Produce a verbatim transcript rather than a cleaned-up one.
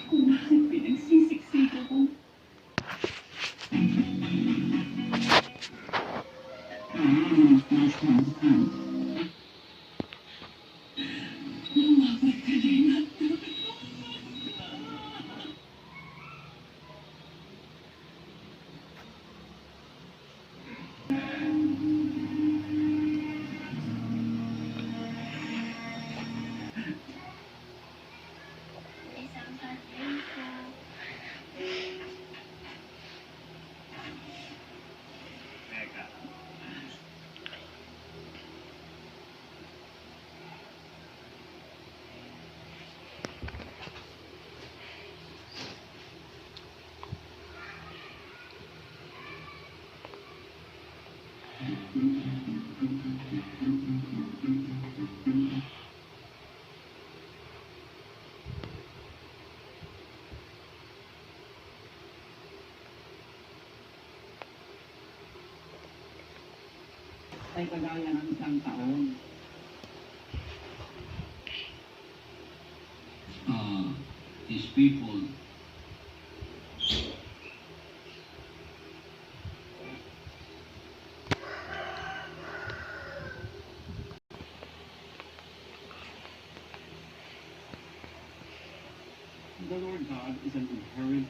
Kung bakit pinagsisiksik ako. Lumapit ka na, anak. Ay kagaya ng isang taon. Ah, his people. The Lord God is an inherent